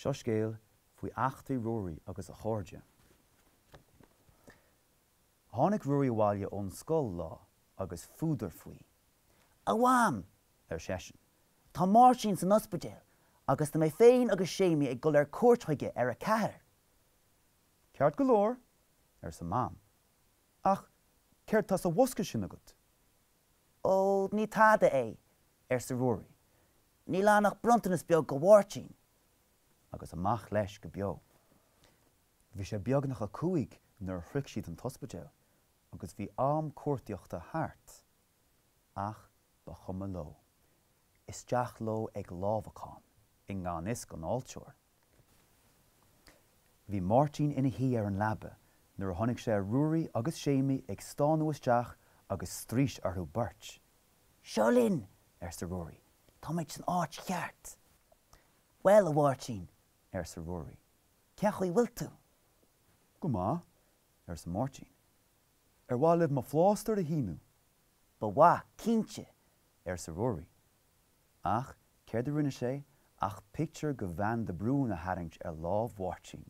Seo scéal faoi eachtraí Ruairí agus a chairde. Tháinig Ruairí abhaile ón scoil lá agus fuadar faoi. A Mham! ar seisean, Tá Máirtín san ospidéal agus tá mé féin agus Séimí ag dul ar cuairt chuige ar a ceathair. Ceart go leor, arsa Mam. Ach céard tá sa bhosca sin agat? Ó, ní tada é, arsa Ruairí. Níl ann ach bronntanas beag do Mháirtín. Agus amach leis go beo. Bhí sé beagnach a 5 nuair a shroich siad an t-ospidéal agus bhí am cuartaíochta thart. Ach ba chuma leo. Isteach leo ag lámhacán, i ngan fhios don fháilteoir. Bhí Máirtín ina shuí ar an leaba nuair a chonaic sé Ruairí agus Séimí ag stánadh isteach agus straois orthu beirt. Seo linn! arsa Ruairí. Táimid san áit cheart. Bhuel, a Mháirtín, arsa Ruairí, cén chaoi bhfuil tú? Go maith, arsa Máirtín. Ar mhaith libh mo phlástar a shíniú? Ba mhaith, cinnte, arsa Ruairí. Ach céard a rinne sé ach pictiúr de Bhean de Brún a tharraingt ar lámh Mháirtín.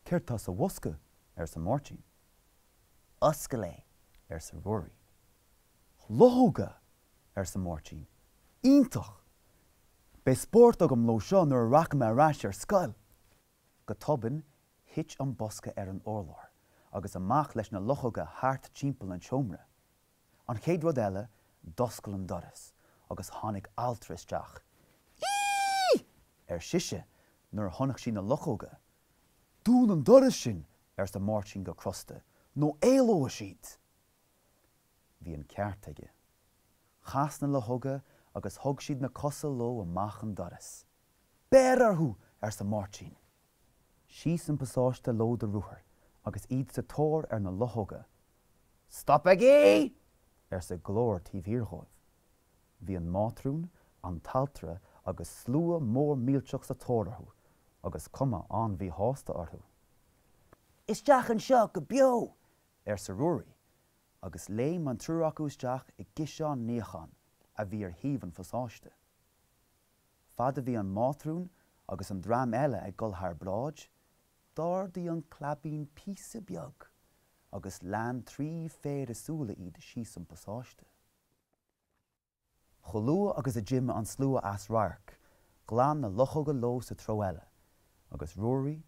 Céard tá sa bhosca? arsa Máirtín. Oscail é, arsa Ruairí. Luchóga! arsa Máirtín. Iontach! Beidh spórt agam leo seo nuair a rachaidh mé ar ais ar scoil! Go tobann, thit an bosca ar an urlár agus amach leis na luchóga thart timpeall an tseomra. An chéad rud eile, d'oscail an doras agus tháinig altra isteach. Íí! ar sise nuair a chonaic sí na luchóga. Dún an doras sin! arsa Máirtín go crosta, nó éalóidh siad! Bhí an ceart aige. Chas na luchóga agus thug siad na cosa leo amach an doras. Beir orthu! arsa Máirtín. Síos an pasáiste leo de ruathar agus iad sa tóir ar na luchóga. Stopaigí! arsa glór taobh thiar dhóibh. Bhí an mátrún, an t-altra agus slua mór millteach sa tóir orthu agus cuma an-mhíshásta orthu. Isteach anseo go beo! arsa Ruairí, agus léim an triúr acu isteach i gciseán níocháin a bhí ar thaobh an phasáiste. Fad a bhí an mátrún agus an dream eile ag dul thar bráid, d'ardaigh an claibín píosa beag agus lean trí phéire súile iad síos an pasáiste. Chomh luath agus a d'imigh an slua as radharc, ghlan na luchóga leo sa treo eile, agus Ruairí,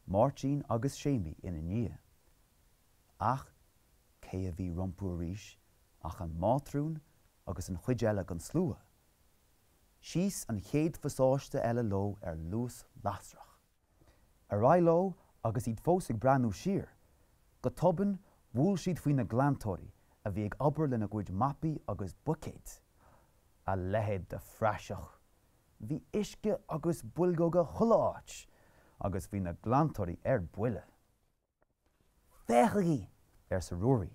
Máirtín agus Séimí ina ndiaidh. Ach cé a bhí rompu arís ach an mátrún agus an chuid eile den slua? Síos an chéad phasáiste eile leo ar luas lasrach. Ar aghaidh leo agus iad fós ag breathnú siar. Go tobann, bhuail siad faoi na glantóirí a bhí ag obair lena gcuid mapaí agus buicéid. A leithéid de phraiseach! Bhí uisce agus boilgeoga chuile áit agus bhí na glantóirí ar buile. Féachaigí! arsa Ruairí.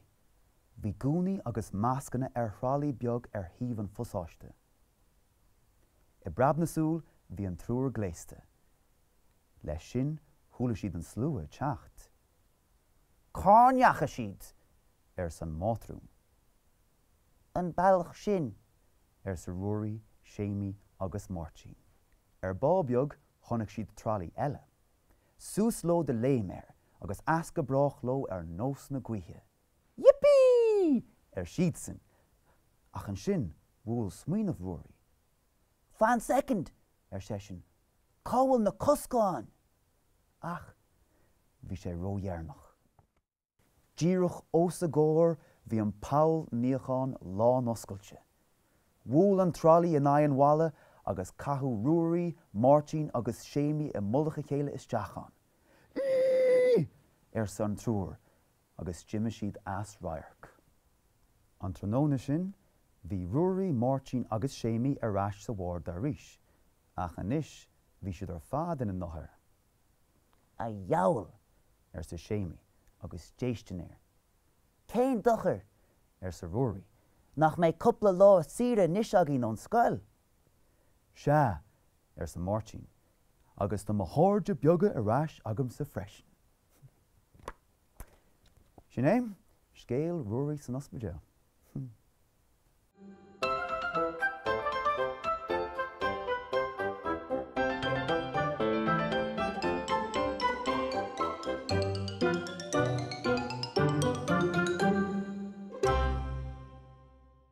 Bhí gúnaí agus mascanna ar thralaí beag ar thaobh an phasáiste. I bpreab na súl bhí an triúr gléasta. Leis sin chuala siad an slua ag teacht. Cá ndeachaigh siad? arsa an mátrún. An bealach sin, arsa Ruairí, Séimí agus Máirtín. Ar ball beag chonaic siad tralaí eile. Suas leo de léim air agus as go brách leo ar nós na gaoithe. Yippee! ar siadsan. Ach ansin bhuail smaoineamh Ruairí. Fan soicind! ar seisean. Cá bhfuil na coscáin? Ach bhí sé ródheireanach. Díreach os a gcomhair bhí an poll níocháin lánoscailte. Bhuail an tralaí in aghaidh an bhalla agus caitheadh Ruairí, Máirtín agus Séimí i mullach a chéile isteach ann. Íí! arsa an triúr agus d'imigh siad as radharc. An tráthnóna sin, bhí Ruairí, Máirtín agus Séimí ar ais sa bharda arís, ach anois bhí siad ar fad ina n-othair. A dheabhail! arsa Séimí agus déistin air. Cén dochar? arsa Ruairí. Nach mbeidh cúpla lá saoire anois againn ón scoil? Sea, arsa Máirtín, agus tá mo chairde beaga ar ais agamsa freisin. Sin é scéal Ruairí san ospidéal.